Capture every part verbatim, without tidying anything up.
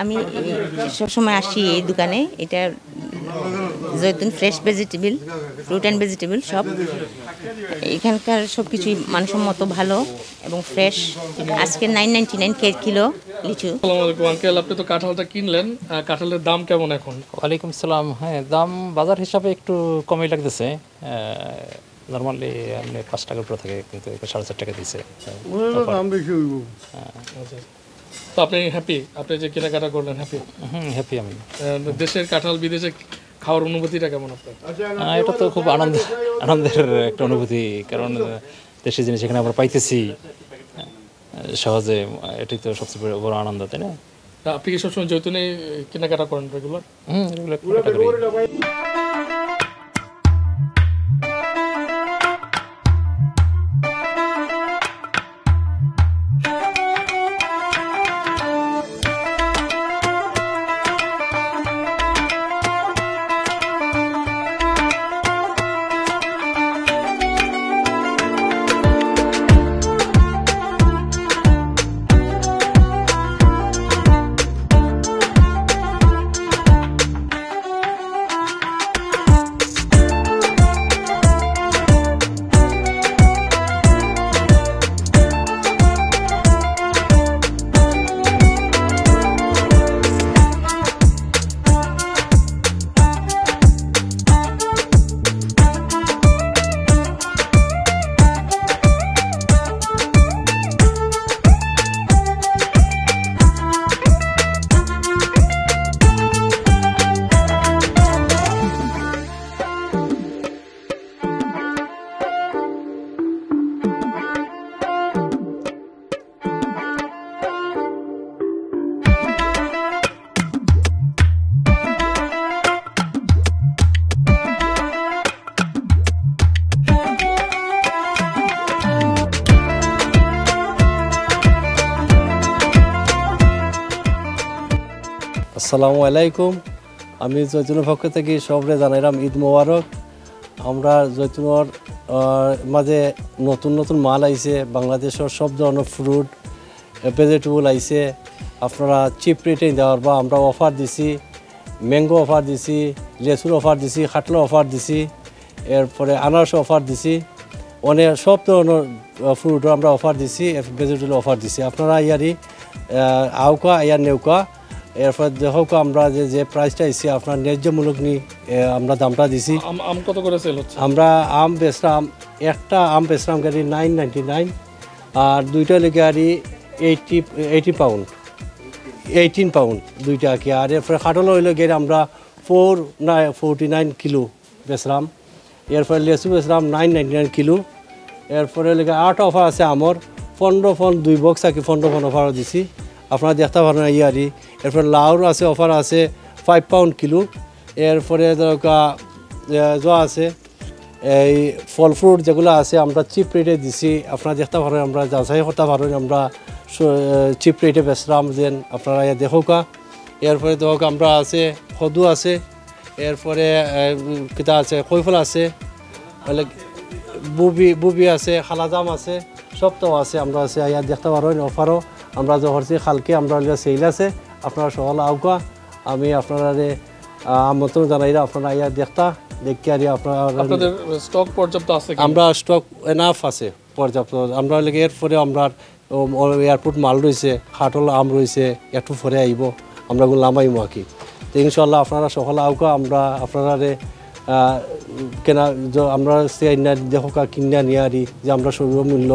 আমি সবসময় আসি এই দোকানে। এটা জৈতুন, fresh vegetable, fruit and vegetable সব। এখানকার সব কিছুই মানসম্মত, ভালো এবং ফ্রেশ। আজকে নাইন নাইনটি নাইন কিলো লিচু। আসসালামু আলাইকুম আঙ্কেল, আপনি তো কাঁঠালটা কিনলেন, আহ, কাঁঠালের দাম কেমন এখন? ওয়ালাইকুম সালাম। হ্যাঁ, দাম বাজার হিসাবে একটু কমই লাগতেছে। নর্মালি আপনি পাঁচ টাকার উপরে থাকে, কিন্তু এখন সাড়ে চার টাকা দিছে। ওনারও দাম বেশি হইব। হ্যাঁ। আচ্ছা, তো আপনি হ্যাপি, আপনি যে কেনাকাটা করলেন, হ্যাপি? হুম, হ্যাপি আমি। দেশের কাঁঠাল বিদেশে খাওয়ার অনুভূতিটা কেমন আপনার? আহ, এটা তো খুব আনন্দ, আনন্দের একটা অনুভূতি, কারণ আহ, দেশি জিনিস এখানে আমরা পাইতেছি আহ, সহজে। আহ, এটাই তো সবচেয়ে বড়, বড় আনন্দ, তাই না? তা আপনি কি সবসময় জৈতুনে কেনাকাটা করেন রেগুলার? হুম, এগুলো কেনাকাটা করি। আসসালামু আলাইকুম। আমি জৈতুনর পক্ষ থাকি সবরে জানাইরাম ঈদ মোবারক। আমরা জৈতুনর আহ, মাঝে নতুন নতুন মাল আইছে, বাংলাদেশর সব ধরনর ফ্রুট, ভেজিটেবল আইছে। আপনারা চিপ রেটে নিতে পারবা। আমরা অফার দিছি, ম্যাঙ্গো অফার দিছি, লেচুর অফার দিছি, কাঁঠালর অফার দিছি, এরপরে আনারস অফার দিছি। অনেক সব ধরনর ফ্রুট আমরা অফার দিছি, ভেজিটেবল অফার দিছি। আপনারা ইয়ারি আহ, আউকা, ইয়ার নেউকা, এরপরে দেখউকা আমরা যে যে প্রাইসটা আইছে আপনার ন্যায্যমূলক নি, এ, আমরা দামটা দিছি। আম আম কত করে সেল হচ্ছে? আমরা আম বেচরাম, একটা আম বেচরাম গাড়ি নাইন নাইনটি নাইন, আর দুইটা লেগে গাড়ি এইটি এইটি পাউন্ড, এইটিন পাউন্ড দুইটা আর কি। আর এরপরে কাঁঠাল হইলে গেলে আমরা ফোর না ফোরটি নাইন কিলো বেচরাম। এরপরে লেচু বেচরাম নাইন নাইনটি নাইন কিলো। এরপরে লেগে আট অফার আছে আমর, পনেরো পন দুই বক্স আর কি, পনেরো পন অফারও দিছি। আপনারা দেখতে পারেন ইয়ারি। এরপরে লাউর আছে, অফার আছে ফাইভ পাউন্ড কিলো। এরপরে ধরকা যা আছে, এই ফল ফ্রুট যেগুলো আছে আমরা চিপ রেটে দিছি। আপনারা দেখতে পারেন, আমরা যাচাই করতে পারেন, আমরা চিপ রেটে বেচরাম। যেন আপনারা ইয়া দেখউকা। এরপরে দেখউকা আমরা আছে কদু আছে, এরপরে আহ, কিতা আছে, কইফল আছে, বুবি বুবি আছে, খালাজাম আছে, সব তো আছে। আমরা আছে, আইয়া দেখতে পারেন অফারও। আমরা যে করছি কালকে আমরা হইলে সেল আছে, আপনারা সকল আউকা। আমি আপনারারে আহ, আমন্ত্রণ জানাইরা, আপনারা আইয়া দেখতা দেখি আর আপনারা আপনাদের স্টক পর্যাপ্ত আছে কি? আমরা স্টক এনাফ আছে পর্যাপ্ত। আমরা লেগে এরপরে আমরা এয়ারপোর্ট মাল রয়েছে, কাঁঠাল আম রয়েছে, একটু পরে আইব, আমরা ওগুলো লামাইমু আর কি। তো ইনশাল্লাহ আপনারা সকল আউকা, আমরা আপনারারে আহ, কেনা য- আমরা সে আইনা দেখোকা কিনা নিয়ে আরি যে আমরা সর্বমূল্য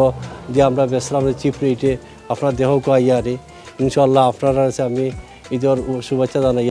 যে আমরা বেচলাম চিপ রেটে, আপনারা দেখোকা আইয়া আরি। ইনশাল্লাহ আপনারা কাছে আমি ঈদের শুভেচ্ছা জানাই।